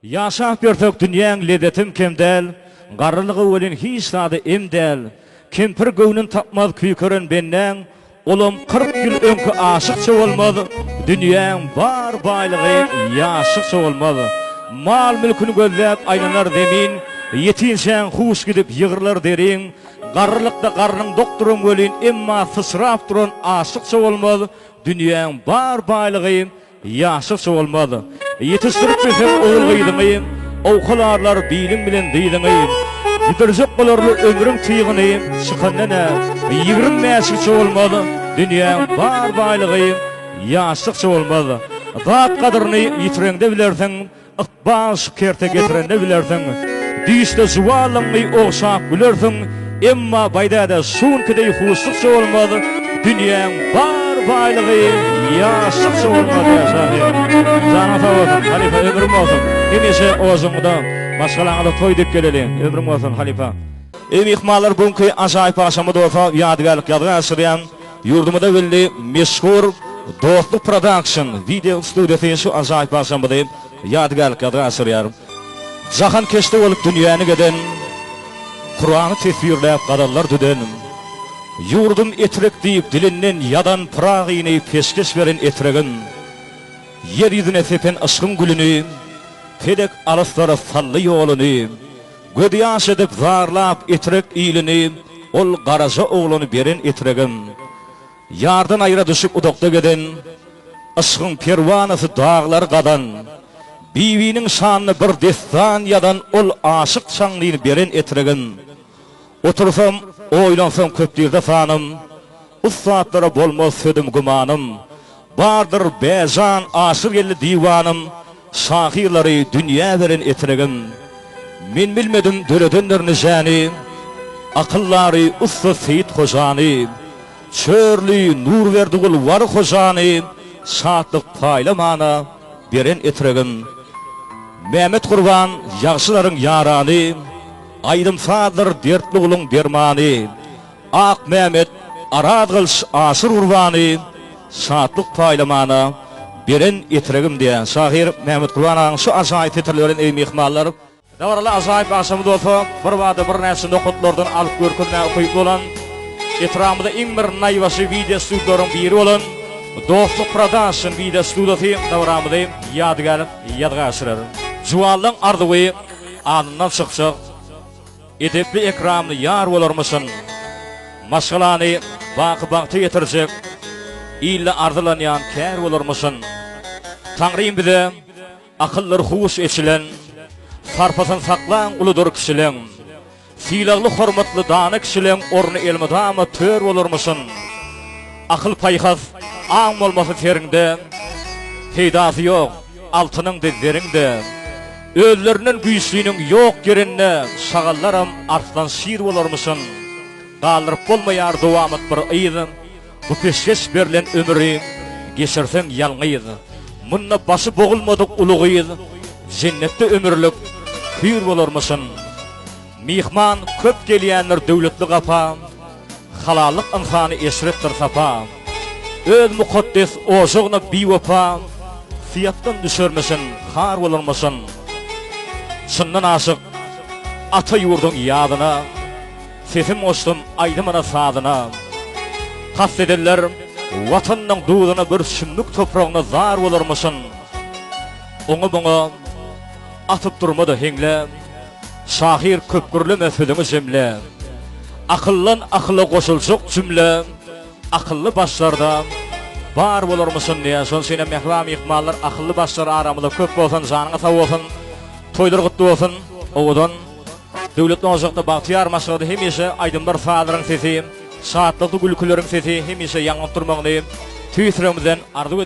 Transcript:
Ýaşap ýörsek dünýäň lezzetem kem däl, Garrylygy welin hiç zada em däl. Kempir göwnün tapmaz küýkeren bendäň, Olam 40 ýyl öňki aşykça bolmaz, Dünýäň bar baýlygy ýaşykça bolmaz. Mal-mülküni gözläp aýlanar zemin, Ýetinçäň huş gidip ýygrylar deriň. Garrylykda garnyň dokduram welin, Emma syçrap duran aşykça bolmaz, Dünýäň bar baýlygy Ýaşylça bolmaz. Ýetişdirip bilseň ogul-gyzyňy, Owkalarlar biliň bilen dyzyňy. Gidirjek bolarly ömrüň tygyny, Çykanda nä, 20 bäşikçe bolmaz. Dünýäň bar baýlygy ýaşlykça bolmaz. Zat gadyryny ýitireňde bilersiň, Ykbal şu kerte getirende bilersiň. Düýşde juwanlygyňy ogşap gülersiň, Emma baý däde şu günki deý huşlukça bolmaz, Dünýäň bar baýlygy ýaşlykça bolmaz diýýär şahyr. Janyň sag bolsun, halypa, ömrüň bolsun. Hemişe ojagyňda, maşgalaňyzda toý diýip geleliň. Ömrüň bolsun, halypa. Eý myhmanlar bu günki ajaýyp agşamda bolsa ýadygärlik ýazgy aşyrýan Ýurdumyzda belli meşhur Dostluk Production wideo studiýasy şu ajaýyp agşamymyzy ýadygärlik ýazga aşyrýar. Jahankeşde bolup dünýäni gezen, Kurany teswirläp gazallar düzen, Ýurdum Etrek diýip dilinden ýazan Pyragyny peşgeş beren Etregim, Ýer ýüzüne sepen yşgyň gülüni, Pelek alyslara saldy ýoluny, Gözýaş edip zarlap Etrek ilini, Ol garaja oglany beren Etregim. Ýardan aýra düşüp uzakda gezen, Yşgyň perwanasy daglary gazan, Bibiniň şanyna bir dessan ýazan Ol aşyk Çaňlyny beren Etregim. Otursam, oýlansam köpdirde sanym, Ussatlara bolmaz sözüm gümanym. Bardyr Bäjan Aşyr geldi diwanym, Şahyrlary dünýä beren Etregim. Men bilmedim döredendir nijäni, Akyldary ussa Seýit hojany, Çörli Nurberdigul Wary hojany Şatlyk paýlamana beren Etregim. Mämmet Gurban ýagşylaryň ýarany, Aýdym-sazdyr dertli guluň dermany. Akmämet, Arazgylyç Aşyr Gurbany şatlyk paýlamana beren Etregim diýýär. Şahyr Mämmet Gurban agaň şu ajaýyp setirleri bilen eý myhmanlar, Dabaraly ajaýyp agşamyz bolsa birbada birnäçe nokatlardan alyp görkezmäge ukyply bolan, etrabymyzda iň bir naýbaşy wideo studiýalaryň biri bolan Dostluk Production wideo studiýasy dabaramyzy ýadygärlik ýazga aşyrar. Juwanlaň arzuwy alnyndan çykjak. Edepli-ekramly ýar bolarmyşyn. Maşgalany baky bagta ýetirjek, Ilde arzylanýan kär bolarmyşyn. Taňrym bize akyldyr huş eçilen, Sarpasyn saklaň uludyr kişileň. Sylagly-hormatly dana kişileň Orny elmydama tör bolarmyşyn. Akyl-paýhas, aň bolmasa seriňde, Peýdasy ýok altynyň-da, zeriň-de. Özlerinden güýçliniň ýok ýerinde şagallaram arslan-şir bolarmyşyn. Galdyryp bolmaýar dowamat bir yz, Bu peşgeş berlen ömüri geçirseň ýalňyz. Munda başy bogulmadyk uly gyz Jennetde ömürlik hüýr bolarmyşyn. Myhman köp gelýändir döwletli gapa, Halallyk ynsany eşretdir sapa. Öz mukaddes ojagyna biwepa, Syýatdan düşermişin, har bolarmyşyn. Çyndan aşyk ata ýurduň ýazyna, Sesim goşdum aýdymyna sazyna. Kast edenler Watanynyň duzuna Bir çümmük topragyna zar bolarmyşyn. Oňa-muňa atyp durma-da heňle. Şahyr köp gürleme sözüňi jemle. Akyldan akyla goşuljak jümle akylly başlarda bar bolarmyşyn diýýär. Şonuň üçinem mähriban myhmanlar akylly başlar aramyzda köp bolsun, janyňyz sag bolsun, toýlar gutly bolsun, owadan döwletli ojakda bagtyýar maşgalada hemişe aýdymdyr sazlaryň sesi, şatlykly gülküleriň sesi hemişe ýaňlanyp durmagyny tüýs ýüregimizden arzuw edýäris.